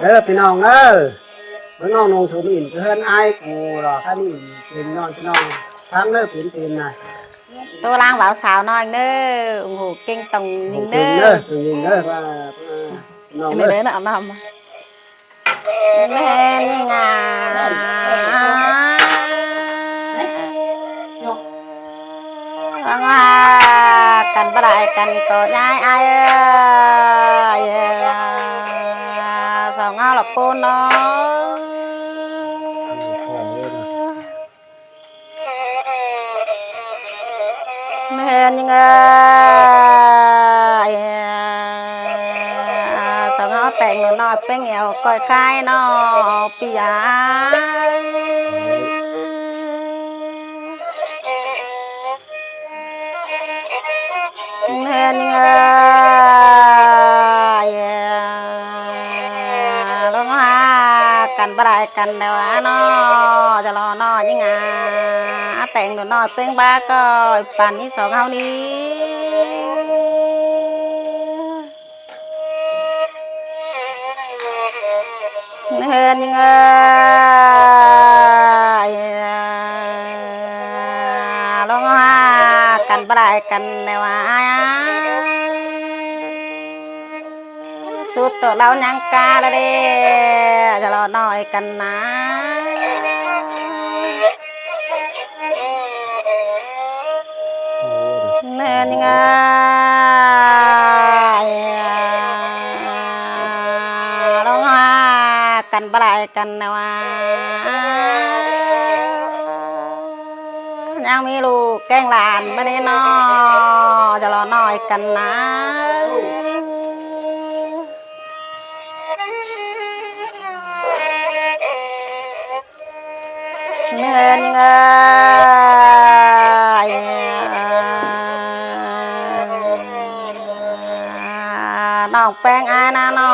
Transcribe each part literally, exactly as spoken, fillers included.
Đớ ꞌpi ꞌnọng ới, báu ꞌnọng ꞌnọng sổ ꞌnị ꞌchớ ꞌhướn ải cu lo khá ꞌnị pên ꞌnọng ꞌpi ꞌnọng tháng ꞌnớ pên pên ꞌnạ. ꞌTố ꞌláng báo sáo ꞌnọi ꞌnớ, ủng hộ kênh Tòng Ninh ꞌnớ. Tòng Ninh ꞌnớ, ꞌpi ꞌnọng ꞌnớ. Đớ ꞌnọng ꞌnọng. ꞌMen ꞌnhính ꞌnạ. ꞌVáng ꞌva căn báu đảy căn ꞌcọ ꞌnhái ải ới. Song ꞌháu lỏ ꞌpốn ꞌnớ. ꞌMen ꞌnhính ới. Song ꞌháu téng ꞌnụ ꞌnọi ꞌpéng eo ꞌcoi khai ꞌnọ ꞌpi ꞌnạ. ꞌMen ꞌnhính ới. ꞌLuống ꞌva căn báu đảy căn ꞌlẹo ꞌnạ ꞌnọ, ꞌchớ lo ꞌnọi ꞌnhính ꞌnạ. Téng ꞌnụ ꞌnọi ꞌpéng bá ꞌcọ păn ꞌnị song ꞌháu ꞌnị. ꞌMen ꞌnhính ới. ꞌLuống ꞌva căn báu đảy căn ꞌlẹo ꞌnạ. Sút ꞌtố ꞌlẹo ꞌnhắng cá ꞌlẹo ꞌlế, ꞌchớ lo ꞌnọi căn ꞌnạ. ꞌMen ꞌnhính ới. ꞌLuống ꞌva căn báu đảy căn ꞌlẹo ꞌnạ. ꞌNhắng ꞌmí ꞌlụk kéng lan ꞌmá ꞌnị ꞌnọ, ꞌchớ lo ꞌnọi căn ꞌnạ. ꞌMen ꞌnhính ới. ꞌNọng ꞌpéng ải ꞌnạ ꞌnọ,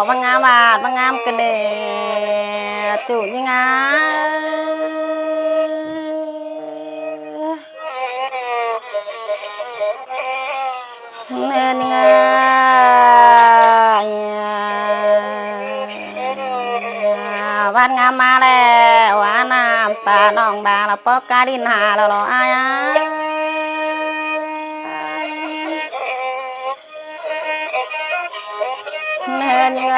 ꞌmá ꞌngám ꞌvạt, ꞌmá ꞌngám ꞌcọ ꞌnị, ꞌchu ꞌnhính ới. ꞌMen ꞌnhính ới. ꞌVắt ꞌngám ꞌmá ꞌlẹo, ꞌva ꞌnặm ta ꞌnọng đa lo ꞌpó cá đin ha lo lo ải ới. ꞌMen ꞌnhính ới.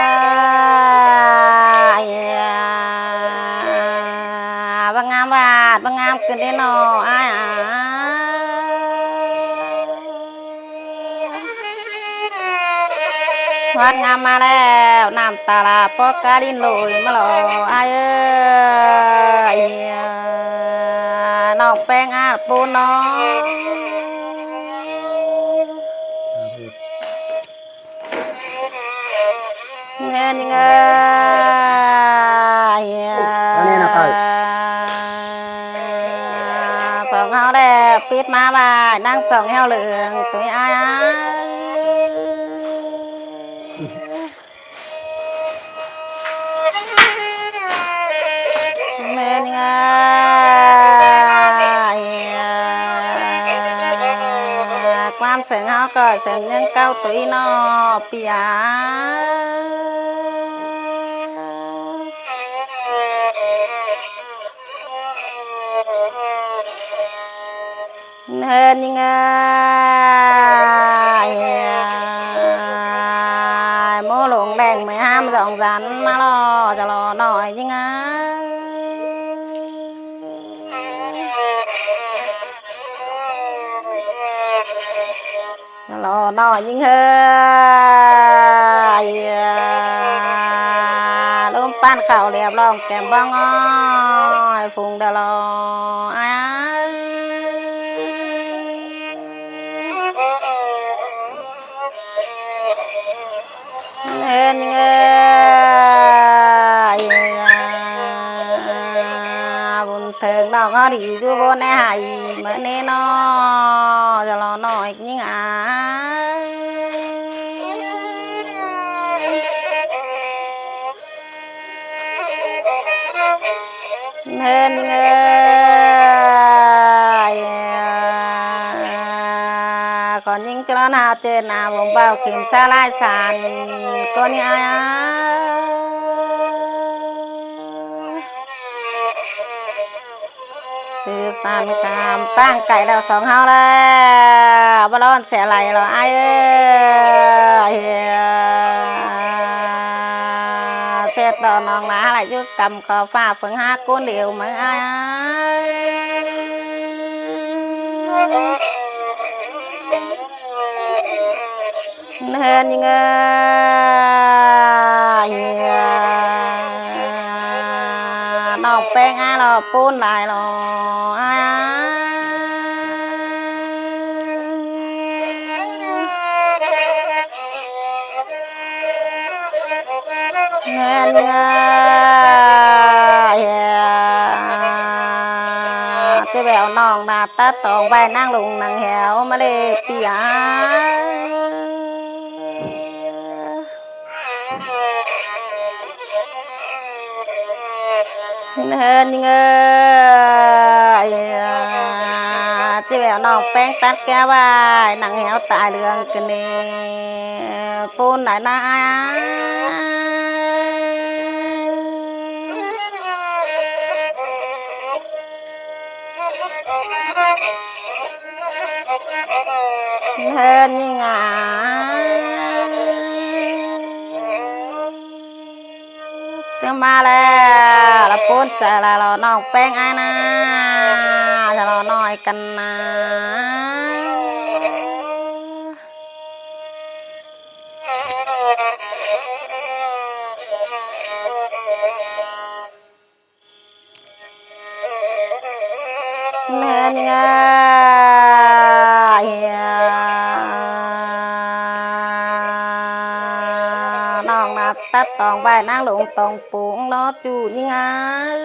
ꞌVắt ꞌngám ꞌvạt, ꞌvắt ꞌngám ꞌcọ ꞌnị ꞌnọ ải ới. ꞌVắt ꞌngám ꞌmá ꞌlẹo, ꞌnặm ta la ꞌpó cá đin ꞌlội ꞌmá lo ải ới. ꞌNọng ꞌpéng ải ꞌpốn ꞌnọ. ꞌMen ꞌnhính ới. Song ꞌháu ꞌlẹo pít ꞌmá ꞌvạy ꞌnăng song ꞌhéo lương tui ải ới. ꞌMen ꞌnhính ới. ꞌQuám sương ꞌháu ꞌcọ sương ꞌnhắng ꞌcáu tui ꞌnọ ꞌpi ꞌnạ. ꞌMen ꞌnhính ới. ꞌMú lông đeng ꞌmơi ꞌhám dong dăn ꞌmá lo, ꞌchớ lo ꞌnọi ꞌnhính ới. Lo ꞌnọi ꞌnhính ới. ꞌLúm ꞌpăn khảu liếp ꞌlọng kẻm bóng ơi, phung đa lo ải ới. ꞌMen ꞌnhính ới. Bun thớng ꞌnọng ꞌhó đi dú bôn é hại ꞌmá ꞌnị ꞌnọ, ꞌchớ lo ꞌnọi ꞌnhính ới. ꞌMen ꞌnhính ới. Khon ꞌnhính ꞌchớ lo ꞌnạ ꞌchớ ꞌnạ bông báu kim ꞌsá lai san ꞌcốn ꞌnị ải ới. Săn kham ꞌtáng cai ꞌlẹo song ꞌháu ꞌlẹo, báu ꞌlón sia lai lo ai ơi. Sét ꞌto ꞌnọng ꞌná lai dú căm khót ꞌphạ phớng hák ꞌcốn điêu ꞌmự ai ơi. ꞌNhến ꞌnhính ơi, ꞌnọng ꞌpéng ai lo ꞌpốn lai lo. ꞌNhến ꞌnhính ơi, ꞌchí ꞌvẹo ꞌnọng ꞌná tắt tỏng ꞌvạy ꞌnáng ꞌlung ꞌnáng hẻo ꞌmá ꞌlế ꞌpi a. ꞌNhến ꞌnhính ơi, ꞌchí ꞌvẹo ꞌnọng ꞌpéng tắt ké ꞌvạy ꞌnáng hẻo tai ꞌlương ꞌcọ ꞌnị, ꞌpốn lai ꞌná ai. ꞌNhến ꞌnhính ơi, ꞌchớ ꞌmá ꞌlẹo, ꞌlẹo ꞌpốn chaư lai lo ꞌnọng ꞌpéng ai ꞌná, chaư lo ꞌnọi căn ꞌná. ꞌNhến ꞌnhính ơi, ꞌnọng ꞌná tắt tỏng ꞌvạy ꞌnáng ꞌlung tỏng pung lo ꞌchu ꞌnhính ơi.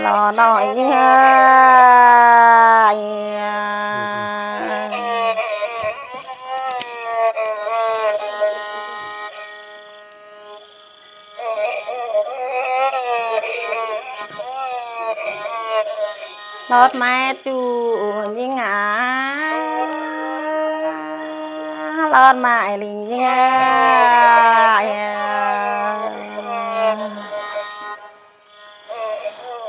Lo ꞌnọi ꞌnhính ơi. ꞌLọt ꞌmá ꞌchu ꞌnhính a, ꞌlọt ꞌmá ꞌlịnh ꞌnhính a.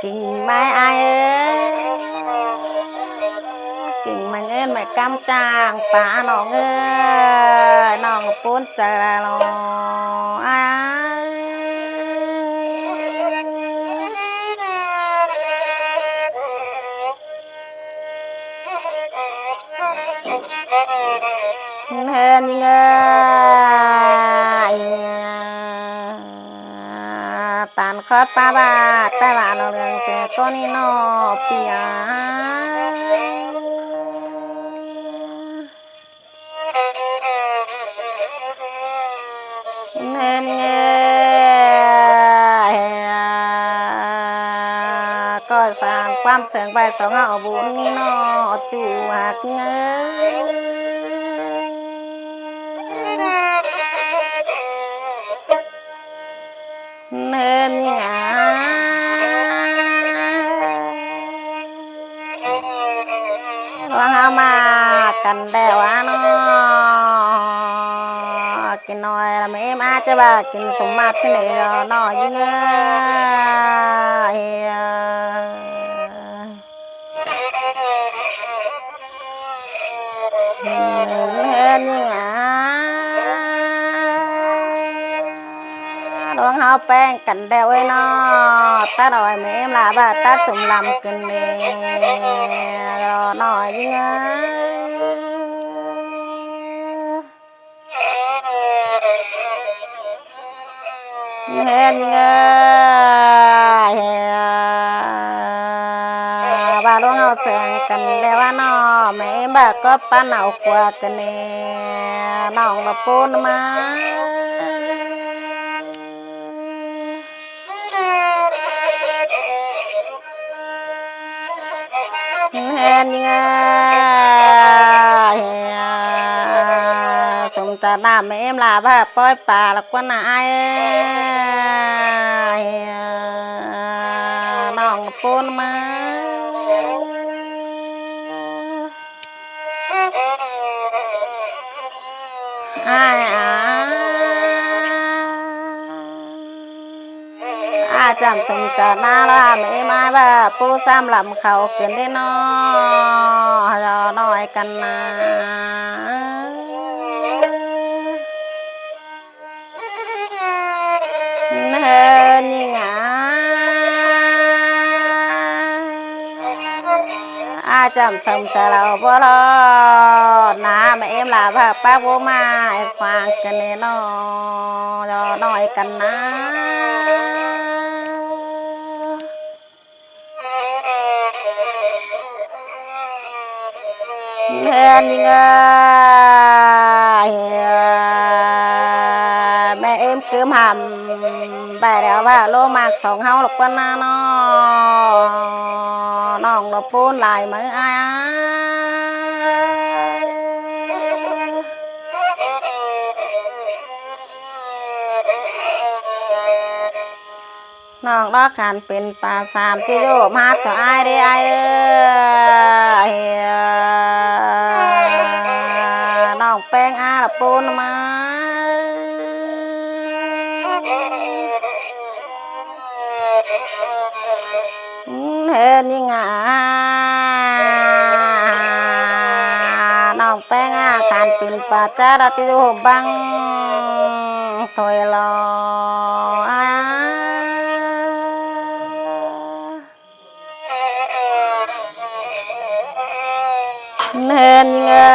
Kinh ꞌmá ai ơi, kinh ꞌmá ꞌngớn ꞌmá căm chang pá ꞌnọng ơi, ꞌnọng ꞌpốn chaư lai lo ai. ꞌNhến ꞌnhính ơi, ꞌtan khót ꞌpá ꞌvạ ꞌTáy ꞌvạ ꞌnọng ꞌlương sia ꞌcốn ꞌnị ꞌnọ ꞌpi a. ꞌNhến ꞌnhính ơi, ꞌcọ san ꞌquám sương ꞌvạy song ꞌháu bun ꞌnị ꞌnọ ꞌchu ꞌhặc ꞌnhính ơi. ꞌNhến ꞌnhính a, ꞌluống ꞌháu ꞌmá căn ꞌlẹo a ꞌnọ. Kin ꞌnọi ꞌlẹo ꞌmá ꞌếm a, ꞌchớ ꞌva kin sum ꞌmặc ꞌsịn ꞌnị lo ꞌnọi ꞌnhính ơi. ꞌNhến ꞌnhính a, ꞌluống ꞌháu ꞌpéng căn ꞌlẹo ới ꞌnọ. Tắt ꞌnọi ꞌmá ꞌếm ꞌlạ ꞌva tắt sum lăm kin ꞌnị lo ꞌnọi ꞌnhính ơi. ꞌNhến ꞌnhính ơi, ꞌva ꞌluống ꞌháu sương căn ꞌlẹo a ꞌnọ, ꞌmá ꞌếm ꞌva ꞌcọ ꞌpắn au ꞌquá kin ꞌnị, ꞌnọng ꞌlạ ꞌpốn ꞌmá. ꞌNhến ꞌnhính ơi, sum ꞌchạ ꞌnạ ꞌmá ꞌếm ꞌlạ ꞌva pói pá ꞌlạ ꞌquá ꞌnạ ai ơi, ꞌnọng ꞌpốn ꞌmá. Ai a, Chăm sung chả ná ꞌla ꞌme ꞌếm ải ꞌva ꞌpú ꞌsám lăm khảu ꞌcứn đé ꞌnọ, ꞌdọ ꞌnọi căn ꞌná. ꞌNhến ꞌnhính ải, ải chăm sung chả ꞌlẹo báu lo ꞌná ꞌme ꞌếm ꞌla ꞌva ꞌpá báu ꞌmá ải khoang ꞌcứn đé ꞌnọ, ꞌdọ ꞌnọi căn ꞌná. ꞌNhến ꞌnhính ải, ꞌme ꞌếm ꞌcứm hăm ꞌvạy đéo ꞌva ꞌlố ꞌmặc song ꞌháu lỏ ꞌquá ꞌná ꞌnọ, ꞌnọng lỏ ꞌpốn lai máư ải. ꞌNọng lỏ khăn pên pả sam ꞌchí dú ꞌmá so ải đé ải ới. ꞌNọng ꞌpéng ải lỏ ꞌpốn ꞌmá. ꞌNhến ꞌnhính ải, ꞌnọng ꞌpéng ải khăn pên pả chả ꞌlẹo ꞌchí dú băng thôi lo. ꞌNhến ꞌnhính ải,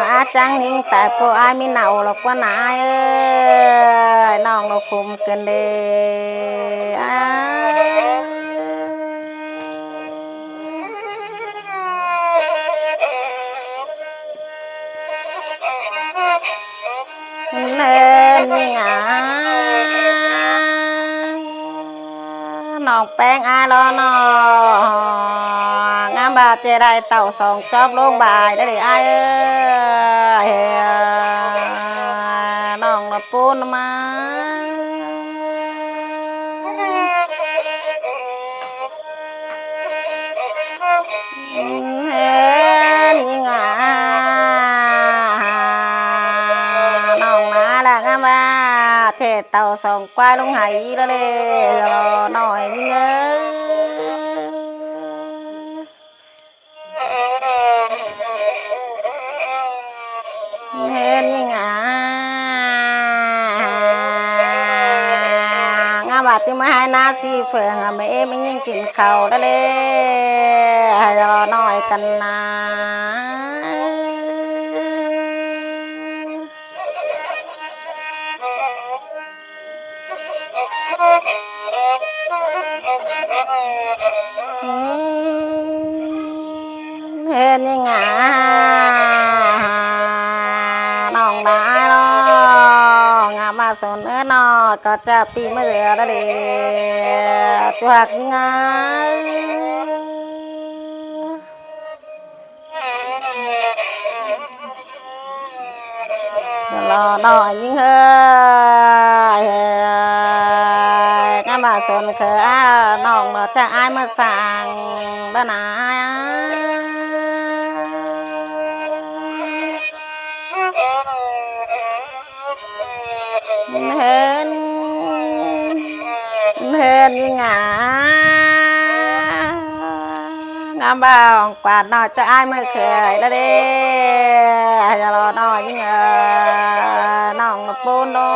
ải chắng ꞌnhính tai ꞌpưa ải ꞌmí nảu lỏ ꞌquá ꞌná ải ới, ꞌnọng lỏ khum ꞌcứn đé ải. ꞌNhến ꞌnhính ải, ꞌnọng ꞌpéng ải lo ꞌnọ, ngắm ꞌva ꞌchí đảy tảu song chóp ꞌluống ꞌvạy đé ải ới, ꞌnọng lỏ ꞌpốn ꞌmá. ꞌNhến ꞌnhính ải, ꞌnọng ꞌmá ꞌlẹo ngắm ꞌva ꞌchí tảu song ꞌquái ꞌluống hảy đé ꞌlẹo, ꞌnọng ꞌnhính ải. ꞌNhến ꞌnhính ải, ngắm ꞌva ꞌchí ꞌmá ꞌhại ꞌná ꞌsị pheng ꞌme ꞌếm ꞌnhính kin khảu đé ꞌlẹo, ꞌdọ ꞌnọi căn ꞌná. ꞌNhến ꞌnhính ải, ꞌnọng đảy lo, ngắm ꞌva sôn ới ꞌnọ ꞌcọ chả ꞌpi ꞌmá dưa đé ꞌlẹo, chuak ꞌnhính ải. Lo ꞌnọi ꞌnhính ơi, ngắm ꞌva sôn khơ ải ꞌnọng lỏ chả ải ꞌmá sang đa ꞌná. ꞌNhến, ꞌnhến ꞌnhính ải, ngắm ꞌva ong quạt ꞌnọi chả ải ꞌmá khơi đa đé, ꞌdọ ꞌnọi ꞌnhính ơi, ꞌnọng lỏ ꞌpốn ꞌnọ.